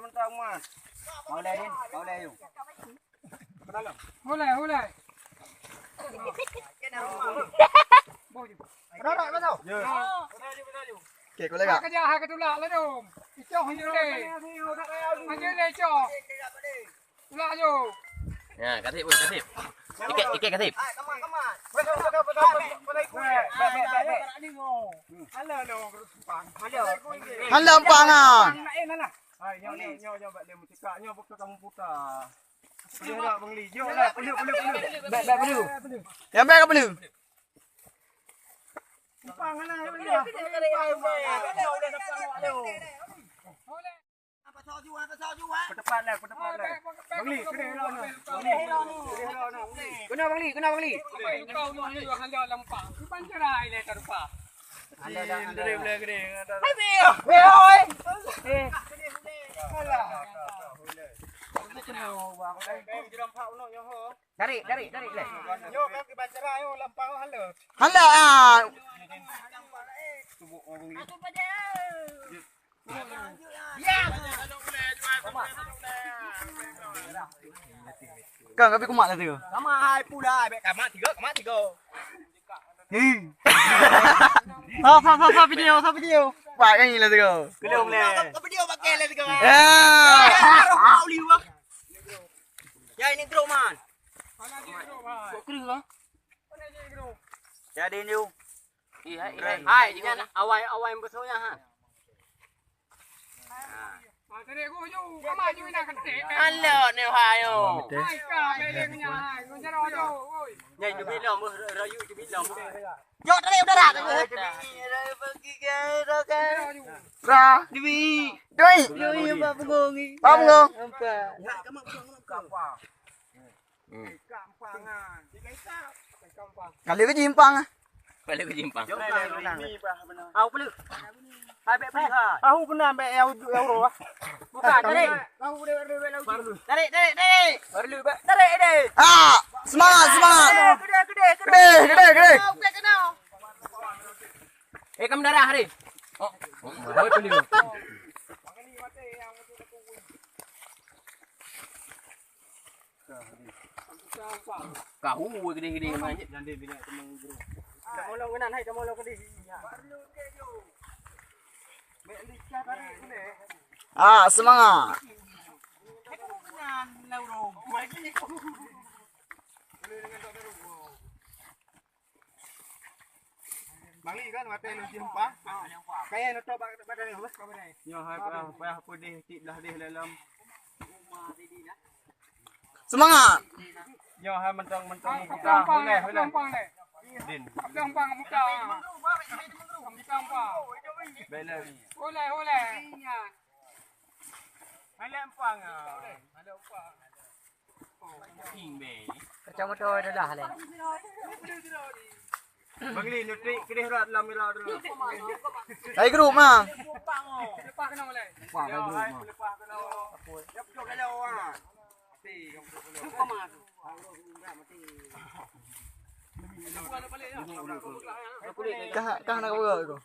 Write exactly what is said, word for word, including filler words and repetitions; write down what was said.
mantong, Man. Mau lé, Din? Mau lé, yuk. Ke dalam. Ulai, ulai. Rara, rara. Ya. Okey, kau lega. Kerja, ha, ketulak lah, dong. Icoh, hanjur lé. Hanjur lé, icoh. Tulak, yuk. Ya, kasih, boy, kasih. Ikat, ikat, kasih. Hai, kamat, kamat. Betul, betul, betul, betul. Baik, baik, baik, baik. Alah, dong, terus pang. Alah. Alah, pang, ah. Pang, nak, eh, mana? Hai, nyoe, nyoe, nyoe, nyoe, bak dia meucekak, nyoe, bak kamu putar. Peuleuh tak, Bang Li? Jom lah, peuleuh, peuleuh, peuleuh. Bèk, bèk, peuleuh. Nyang bèk ka peuleuh. Simpang hana, peuleuh. Peutepat lah, peutepat lah. Bang Li, keudéh lah, nah. Bang Li, keudéh lah, nah, Bang Li. Keunoe, Bang Li, keunoe, Bang Li. Keunoe, Bang Li. Hai, weh, oi. Eh. Alah. Tarik, tarik, tarik leh. Nyoe kan kiban cara nyoe lampang halo. Halo, ah. Aku pada. Kang, tapi kumat lah tu. Sama hai pula, bèk kamat tiga, kamat tiga. Hi. Sa, sa, sa, sa video, sa video. Pak kan gila tu. Belum leh. Kau video pakai lah tu. Ya. Taruh kau liwak. Ya, ini truk, Man. Kok kering, ah? Jadi ni. Iya, iya. Hai, jangan awai-awai besarnya, ha. Alah, ni hai, yo. Nyai tu bilang, beuh, rayu tu bilang, beuh. Jok tadi udara tu. Ra. Demi. Demi. Demi, Pak Punggung. Pak Punggung. Nampak. Hmm. Kali ke jimpang ah. Kali ke jimpang. Au peuleuh. Hai bèk peuleuh ha. Au beuna bèk ya uju ya uroh ah. Bukan, tarik. Tarik, tarik, tarik. Baru lu. Tarik, tarik, tarik. Baru lu, Bak. Tarik deh. Ah, semangat, semangat. Gede, gede, gede. Gede, gede, gede. Kau kena. Eh, kamu darah hari. Oh, oh, oh, peuleuh. Kahu gede-gede mah. Jangan dia bina teman guru. Kamu lo kena naik, kamu lo ke di sini. Ah, semangat. Bang Li kan mata lu simpang. Kaya nak tok bak badan ni apa? Nyoh hai payah, payah pedih tik belah deh dalam. Semangat. Nyoh hai mentong-mentong buka. Boleh, boleh. Din. Abang pang buka. Abang pang. Boleh. Boleh, boleh. Hai lempang ah. Hai lempang. Kacamata dah lah leh. Bang Li, nutrik kedeh rat lam mila dulu. Hai grup mah. Wah, hai grup mah. Kah, kah nak buka tu?